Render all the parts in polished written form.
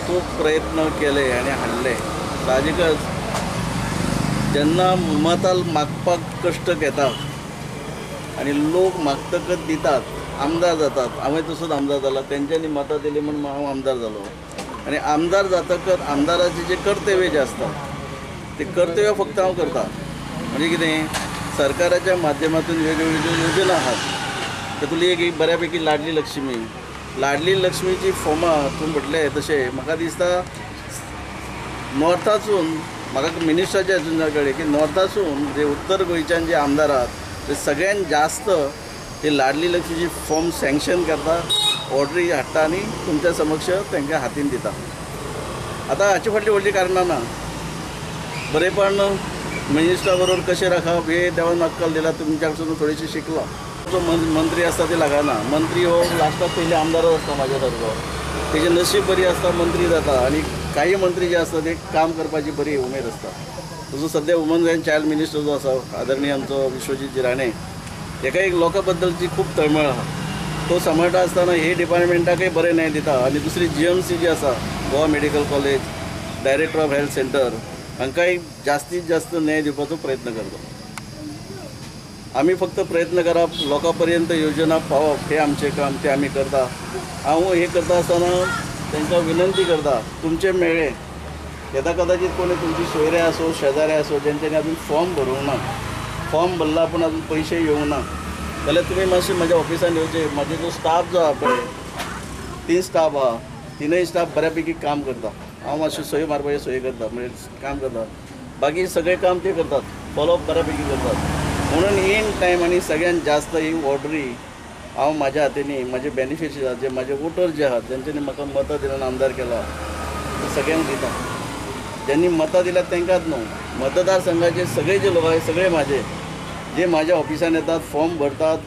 खूब प्रयत्न केले आनी हाडले. साहजिकच जेन्ना मतां मागपाक कश्ट घेता आनी लोक मागतकच दितात, आमदार जातात. हांवें तसोच आमदार जाला, तेंच्यांनी मतां दिली म्हूण हांव आमदार जालो. आनी आमदार जातकच आमदाराचें जें कर्तव्य जें आसता तें कर्तव्य फक्त हांव करता. म्हणजे कितें, सरकाराच्या माध्यमातून वेगवेगळ्यो योजना आहात, तातूंतली एक बऱ्यापैकी लाडली लक्ष्मी. लाडली लक्ष्मीची फॉर्मां तूं म्हटलें तशें म्हाका दिसता नॉर्थासून म्हाका मिनिस्टराच्या हातून कळ्ळें की नॉर्थासून जे उत्तर गोंयच्यान जे आमदार आहात ते सगळ्यान जास्त हे लाडली लक्ष्मीची फॉर्म सँक्शन करता, ऑर्डरी हाडटा आनी तुमच्या समक्ष तांकां हातीन दिता. आतां हाचे फाटलीं व्हडलीं कारणां ना, बरेपण मिनिस्टरा बरोबर कशें राखप हे देवान अक्कल दिला, तुमच्या कडसून थोडीशी शिकलो. जो मंत्री आसता ते लागना, मंत्री हो लास्टाक पयलीं आमदारच आसता म्हाज्या सारको, तेजें नशीब बरी आसता मंत्री जाता. आनी काही मंत्री जे आसता ते काम करपाची बरी उमेद आसता. तसो सद्या वुमन्स अँड चायल्ड मिनिस्टर जो आसा आदरणीय आमचो विश्वजीत राणे, हेका एक लोकां बद्दलची खूब तळमळ आसा. तो सांबाळटा आसतना हे डिपार्टमेंटाकय बरें न्याय दिता. आनी दुसरी GMC जी आसा, Goa medical college, director of health centre, हांकांय जास्तीत जास्त न्याय दिवपाचो प्रयत्न करता. आमी फक्त प्रयत्न करप, लोकां पर्यंत योजना पावप हें आमचें काम, तें आमी करता. हांव हें करता आसतना तांकां विनंती करता, तुमचें मेळ्ळें येता कदाचित कोणी तुमची सोयरे आसूं शेजारे आसूं जेंच्यांनी अजून फॉर्म भरूंक ना, फॉर्म भरला पूण अजून पयशे येवंक ना, जाल्यार तुमी मातशें म्हज्या ऑफिसान येवचें. म्हाजे जो स्टाफ जो आहा पळय, 3 स्टाफ आहा, 3 स्टाफ बऱ्यापैकी काम करता. हांव मातशें सोय मारपाची सोय करता, म्हणजे काम करता, बाकी सगळें काम ते करतात, फॉलोअप बऱ्यापैकी करतात. म्हणून इन टायम आनी सगळ्यान जास्त ही ऑर्डरी हांव म्हाज्या हातींनी, म्हाजे बेनिफिशरी आहात, जे म्हाजे वोटर जे आहात जेंच्यांनी म्हाका मतां दिवन आमदार केला ते सगळ्यांक दिता. ज्यांनी मतां दिल्यात तांकांच न्हू, मतदारसंघाचे सगळे जे लोक आहात सगळे म्हाजे, जे म्हाज्या ऑफिसान येतात, फॉर्म भरतात,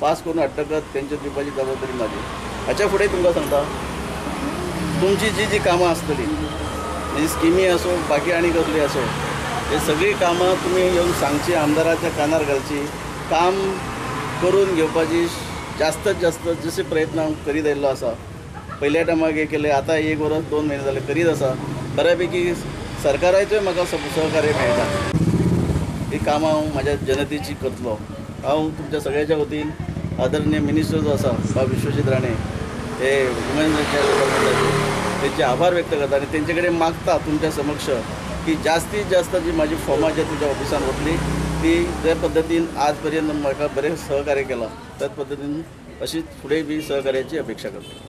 पास करून हाडटकच तेंचे दिवपाची जबाबदारी म्हाजी. हाच्या फुडें तुमकां सांगता, तुमची जी जी कामां आसतली, म्हणजे स्किमी आसूं बाकी आनी कसली आसूं, हे सगळीं कामां तुमी येवन सांगची, आमदाराच्या कानार घालची, काम करून घेवपाची जास्तीत जास्त जशे प्रयत्न हांव करीत आयिल्लो आसा. पयल्या टायमाक हे केले, आतां 1 वर्स 2 म्हयने जाले करीत आसा. बऱ्यापैकी सरकाराचोय म्हाका सहकार्य मेळटा. ही कामां हांव म्हाज्या जनतेची करतलो. हांव तुमच्या सगळ्याच्या वतीन आदरणीय मिनिस्टर जो आसा बाब विश्वजीत राणे हे वुमेन्स डिपार्टमेंटाचे, तेंचे आभार व्यक्त करता आनी तेंचे कडेन मागता तुमच्या समक्ष की जास्तीत जास्त जी म्हाजी फॉर्मां जे तुमच्या ऑफिसान वतली ती ज्या पद्दतीन आज पर्यंत म्हाका बरें सहकार्य केलां त्याच पद्दतीन अशीच फुडें बी सहकार्याची अपेक्षा करता.